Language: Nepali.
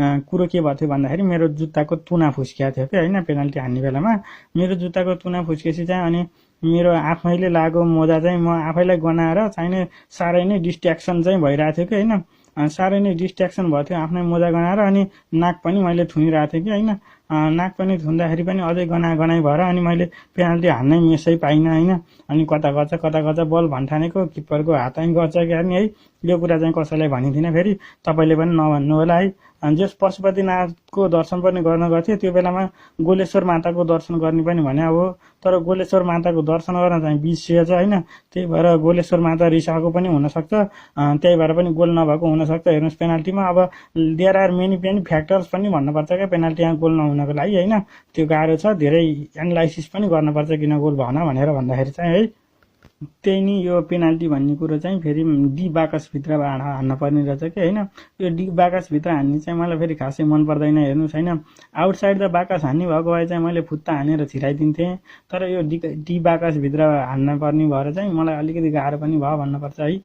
कुरो के भयो थियो भन्दाखेरि मेरो जुत्ताको तुना फुस्किएको थियो कि होइन पेनाल्टी हान्ने बेलामा मेरो जुत्ताको तुना फुस्केपछि चाहिँ अनि मेरो आफैले लागेको मोजा चाहिँ म आफैलाई गनाएर चाहिने साह्रै नै डिस्ट्र्याक्सन चाहिँ भइरहेको थियो कि होइन साह्रै नै डिस्ट्र्याक्सन भएको थियो आफ्नै मोजा गनाएर अनि नाक पनि मैले थुनिरहेको थिएँ कि होइन नाक पनि थुन्दाखेरि पनि अझै गनाइ भएर अनि मैले पेनाल्टी हान्नै मिसै पाइनँ होइन अनि कता कता बल भन्ठानेको किप्परको हात चाहिँ गर्छ क्या नि है यो कुरा चाहिँ कसैलाई भनिदिनँ फेरि तपाईँले पनि नभन्नु होला है जस पशुपतिनाथको दर्शन पनि गर्न गर्थ्यो त्यो बेलामा गोलेश्वर माताको दर्शन गर्ने पनि भने हो तर गोलेश्वर माताको दर्शन गर्न चाहिँ बिर्सिएछ होइन त्यही भएर गोलेश्वर माता रिसाएको पनि हुनसक्छ त्यही भएर पनि गोल नभएको हुनसक्छ हेर्नुहोस् पेनाल्टीमा अब देयर आर मेनी फ्याक्टर्स पनि भन्नुपर्छ क्या पेनाल्टीमा गोल नहुनको लागि होइन त्यो गाह्रो छ धेरै एनालाइसिस पनि गर्नुपर्छ किन गोल भएन भनेर भन्दाखेरि चाहिँ है त्यही नि यो पेनाल्टी भन्ने कुरो चाहिँ फेरि डी बाकसभित्र हान्न पर्ने रहेछ कि होइन यो डी बाकसभित्र हान्ने चाहिँ मलाई फेरि खासै मन पर्दैन हेर्नुहोस् होइन आउटसाइड द बाकस हान्ने भएको भए चाहिँ मैले फुत्ता हानेर छिराइदिन्थेँ तर यो डी बाकसभित्र हान्न पर्ने भएर चाहिँ मलाई अलिकति गाह्रो पनि भयो भन्नुपर्छ है